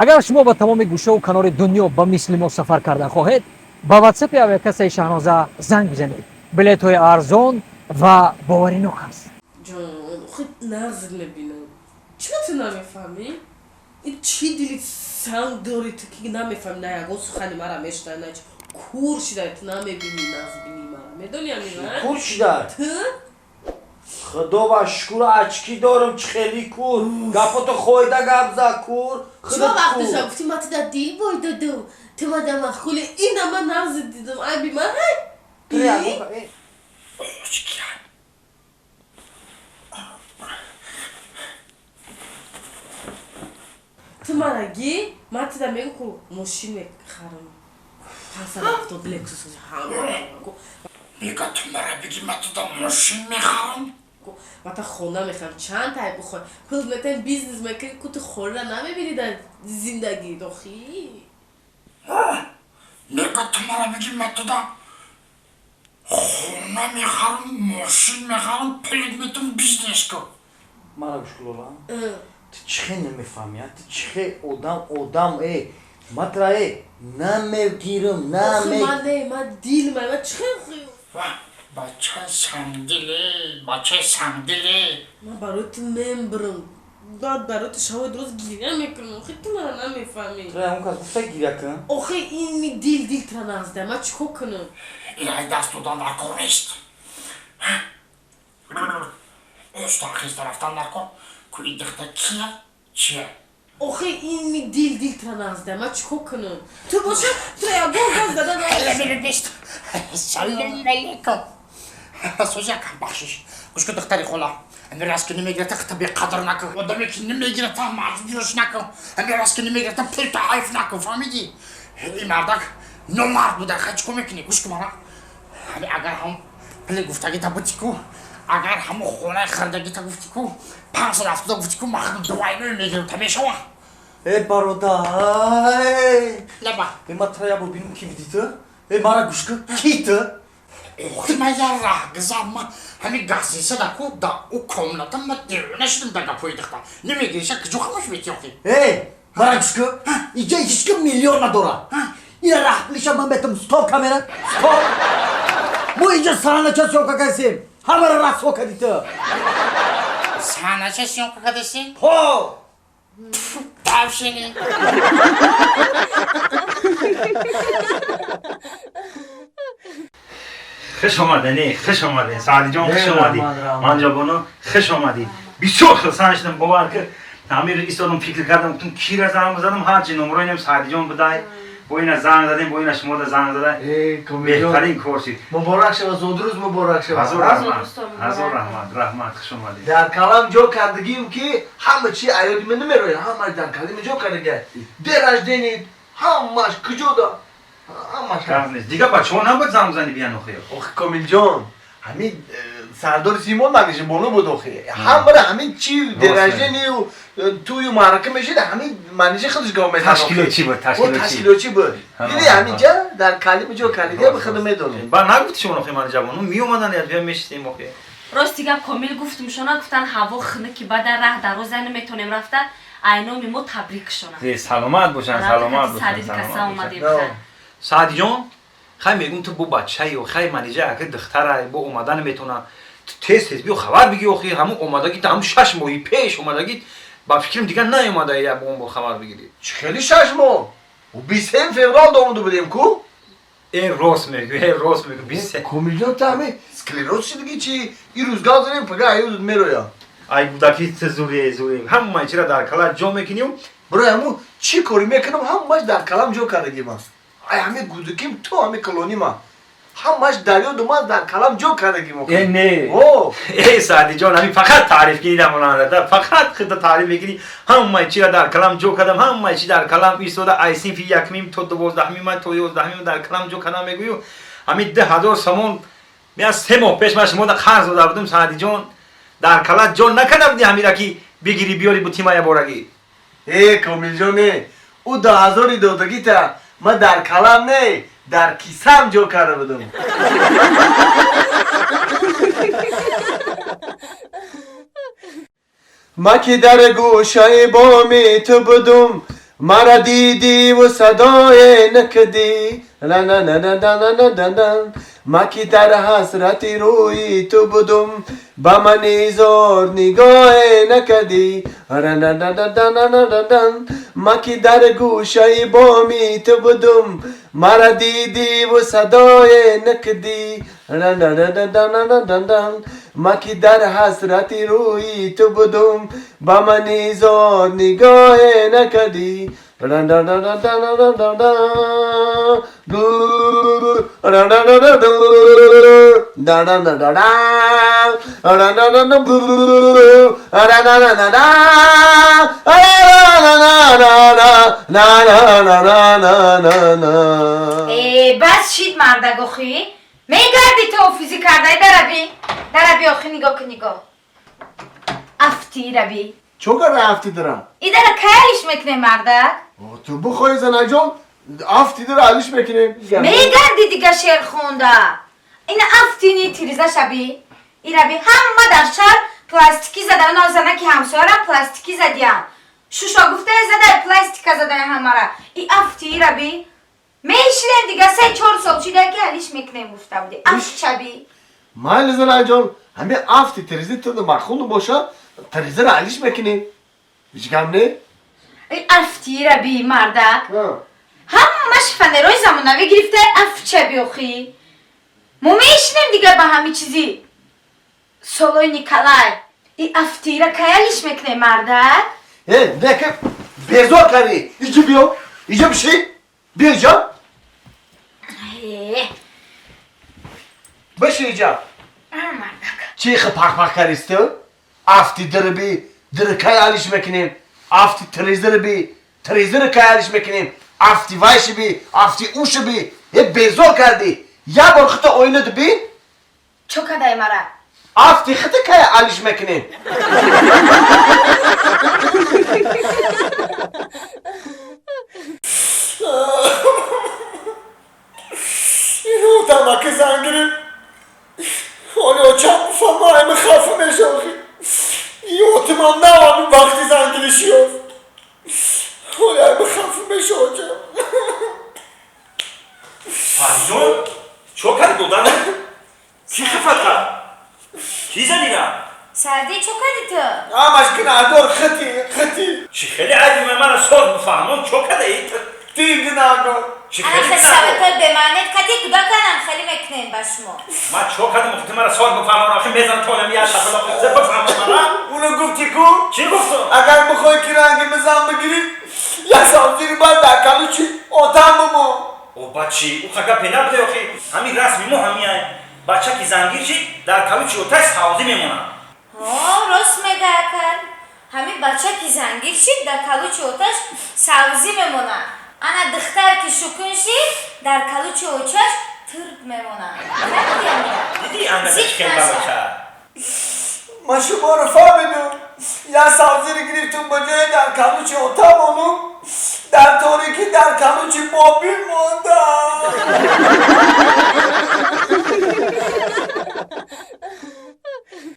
Агар шумо ба тамоми гӯшаву канори дунё ба мисли мо сафар кардан хоҳед, ба ватсапи авиакассаи Шаҳноза занг бизанед. Билетҳои арзон ва боваринок аст. Ҷон, худ нағзит мебинам. Чиро ту намефаҳмӣ? Ин чӣ дили санг дорӣ ту, ки намефаҳмӣ, на ягон сухани мара мешунавӣ, на чи кур шидай, ту намебинӣ, нағзбинӣ мара медонӣ, амина? Кур шидай? Ту. Худо ва шукр, очки дорам, чӣ хели кур? Гапото хоида гап за, кур. Чиро вақташа гуфтӣ, ма туда дил бой додум, ту мада махули, ина ман нағзит дидум, айби ман ҳай. Ту мара ги, ман туда мегӯм, ку мошин мехарам, 570 Лексус ҳама. Мега, ту мара биги, ма туда мошин мехарам. Мата хона мехарам, чанд тай бихоҳ, пул метаем, бизнес мекунӣ, ку ту хонара намебинӣ дар зиндагӣ, охи. Мега, ту мара биги, ма туда хона мехарам, мошин мехарам, пулит метум, бизнес кун. Мара гӯш кун, Лола, ту чӣ хел намефаҳмӣ, а? Ту чӣ хел одам, одам, э, матра, э, намегирам, наме. Ман не, ман дил, ман чӣ хел? Бачаи сангдиле, бачаи сангдиле. Ман барои ту мембирам, баъд барои ту шавои дуруст гиря мекунам, охи, ту мара намефаҳмӣ. Ту ягон кас гуфта гиря кун? Охи, ини дил, дил тра нағзда, ман чӣ кор кунам? Илай даст додан дар кор нест, оста хеста рафтан дар кор ку. И дихта кия, чия? Охи, ини дил, дил тра нағзда, ман чӣ кор кунам? Ту боша, ту ягон гап зада. Салом алейкум. Созяка, бахшиш. Гӯш кун, духтари хола, ами раз ки намегирата, хата беқадр накун. Одаме ки намегирата, маҷбурш накун. Ами раз ки намегирата, пулта ҳайф накун, фаҳмидӣ? Ин мардак номард буда, хай, чӣ кор мекунӣ? Гӯш кун мара, ами агар ҳам пули гуфтагита бути ку, агар ҳамун хонаи хардагита гуфти ку, 570 гуфти ку, ман худам двойной мегирам, та мешава? Э, бародар. Лаба. Э, ма тра як бор бинам, ки бидӣ ту. Э, мара гӯш кун, ки ту? Охи, ман як раҳгузар, ма ҳамин гостиница ку, да ӯ комната ма девона шудам да гапҳои духтар. Намегириша, куҷо хамош мети, охи? Э, мара гӯш кун, иҷа ҳеҷ ким миллион надорад. Ина раҳпулиша ман метам. Стоп, камера, стоп. Мо инҷа саҳнача съёмка кардем, ҳамаро расво кардӣ ту. Саҳнача съёмка кардеси? Ҳо. Тавшини. Хуш омадани, хуш омадин, Саъдиҷон, хуш омадӣ, Манҷобону, хуш омадӣ. Бисёр хурсанд шудам, бовар ки, ҳамир истодам, фикр кардам, гуфтам, кира занг бизадам, ҳарчи номроинам Саъдиҷон будай, бо ина занг задем, бо ина шумода занг задай. Беҳтарин кор шид. Муборак шава, зодрӯз муборак шава. Ҳазор раҳмат, ҳазор раҳмат, раҳмат, хуш омадед. Дар калам ҷо кардагим, ки ҳама чи аёди мен намерояд, ҳама дар калами ҷо кардага, день рождения, ҳамаш куҷода, ҳамаш. Гап нест, дигар бачаҳо набояд занг бизанӣ, биян, охи. Охи, Комилҷон, ҳамин сардори Симон манижи боло буд, охи, ҳамара ҳамин чи день рождению, тӯю маърака мешид, ҳамин манижи худаш гав мезад. Ташкилотчӣ буд, ташкилотчӣ. Ташкилотчӣ буд. Диди, ҳаминҷа дар калими ҷо кардига, ба худ медонем. Ба нагуфти шумо, охи, мани ҷавону меомадан, ябия мешистем, охи. Рости гап, Комил, гуфтум шона, гуфтан, ҳаво хунуки, бада раҳ дароза, наметонем рафта, айноми мо табрикшона. Саломат бошанд, саломат бошанд. Саъдиҷон, хай, мегум, ту бо бачаи, хай, манижа ака духтара бо омада наметона, тез тез биё, хабар биги, охи. Ҳамун омадагит, ҳамун 6 моҳи пеш омадагит, ба фикрам, дигар наомада, як бо хабар бигирӣ. Чӣ хели 6 моҳ? 23 феврал омада будем ку. Э, рост мегӯ, э, рост мегӯ, бист. Комилҷон, та ҳами склероз шидиги чи? Ирӯз гап занем, пага ирӯз мероям. Ай, гудаки, ту зуре, зуре, ҳамаи чира дар кала ҷо мекунӣ. Барои ҳамун чӣ корӣ мекунам, ҳамаш дар калам ҷо кардагима. Ай ҳами гудаким то ҳами калонима, ҳамаш дар ёду ман дар калам ҷо кардагима. Э, не, э, Саъдиҷон, ҳамин фақат таъриф кунӣ, дамонанда фақат худта таъриф мекунӣ. Ҳамаи чира дар калам ҷо кардам, ҳамаи чи дар калам истода, ай синфи якмим то 12-мима, то 11-мима дар калам ҷо кардам, мегӯю. Ҳамин 2000 сомон меа 3 моҳ пеш ман шумода қарз дода будам, Саъдиҷон, дар кала ҷо накарда будӣ, ҳамира ки бигирӣ, биёри, бутима яборагӣ. Э, Комилҷон, э, ӯ 2000-и додагита ман дар калам не, дар кисам ҷо карда будам. Ма ки дар гӯшаи боми ту будум. Мара дидиву садое накардӣ, ла-на-на-на-на-на-на-на. Ма ки дар ҳасрати рӯи ту будум, ба мани зор нигоҳе накардӣ, ра-на-на-на-на-на-на-на. Ма ки дар гӯшаи боми ту будум, мара дидиву садое накардӣ, ра-на-на-на-на-на-на-на. Ма ки дар ҳасрати рӯи ту будум, ба мани зор нигоҳе накардӣ, ра-на-на-на-на-на-на-на. Да-да-да-да. Ра-на-на-на. Ра-на-на-на. Ра-на-на-на-на-на-на-на-на-на-на. Э, бас шид, мардак, охи. Мегарди ту офизи кардай, дараби. Дараби, охи, нигоҳ кун, нигоҳ. Афти раби. Чо кара афти дара? Идара кай алиш мекунем, мардак? Ту бихоҳӣ, занаҷон, афти дара алиш мекунем. Мегарди дига шеър хонда. Ина афтини тириза шаби. Ираби ҳама дар шаҳр пластикӣ зада, оно занаки ҳамсоярам пластикӣ задиям. Шушо гуфтае задай пластика задай ҳамара. И афти ираби. Мешинем дига 3-4 сол шида ки алиш мекунем гуфта буди. Афт шаби. Майли, занаҷон, ҳамин афти тиризӣ ту маъқул боша, тиризаро алиш мекунем. Ҳеҷ гап не? И афти ираби, мардак. Ҳамаш фанерои замонавӣ гирифта, афт шаби охи. Мо мешинем дига ба ҳами чизи солои Николай. И афтира кай алиш мекунем, мардак? Э, неки безор кардӣ. Иҷо биё. Иҷо биши. Биё иҷо. Э, Биши иҷо. а, мардак. Чӣ хи пах-пах кардист ту? Афти дирби, дир кай алиш мекунем? Афти тирезири тирезири кай алиш мекунем? Афти вай шиби, афти ӯ шиби. Е, безор кардӣ. Як бор хита оина дибин. Чо кадай мара? Афти хита кай алиш мекунем? Ину тамаки зангирим. Оли очам бифама ами хафа мешохи. Ётимам на ами вақти зангириши ёфт. Оли ами хафа мешочам. Фарҷон, чо кардӣ, додар? Кӣ хифат кард? Кӣ задира? Сарди, чо кардӣ ту? Ҳамаш гунаҳгор хити, хити. Чӣ хеле аҷиба, мана соз бифаҳмон, чо кардаи? Ти гунаҳгор. Чӣ хеле Ахи, гунаҳгор? советҳои бемаънет кати кӯдаканам хеле мекунем ба шумо. Ман чо кардам? Охи, мара соз бифаҳмон, охи, мезанам то я шапалоқ бифаҳмон мара. Уно гуфти ку? Чӣ гуфтам? Агар бихоҳӣ ки ранги мизан бигирӣ, як сол зири баъд дар калучи отам бимон. О, бачи, ӯ хака пена буде, охи, ҳамин расми мо ҳамин бача ки зангир шид, дар калучи оташ савзӣ мемонад. Ҳо, рост мега, акар. Ҳамин бача ки зангир шид, дар калучи оташ савзӣ мемонад. Ана духтар ки шукун шид, дар калучи очаш турб мемонад. Фаҳмидӣ амира? Дидӣ, ангада Зик чӣ хел наша. бача. Ман шуморо фаҳмидум. Як савзиро гирифтум, ба ҷои дар калучи отам монум, дар торикӣ дар калучи бобӣ мондам.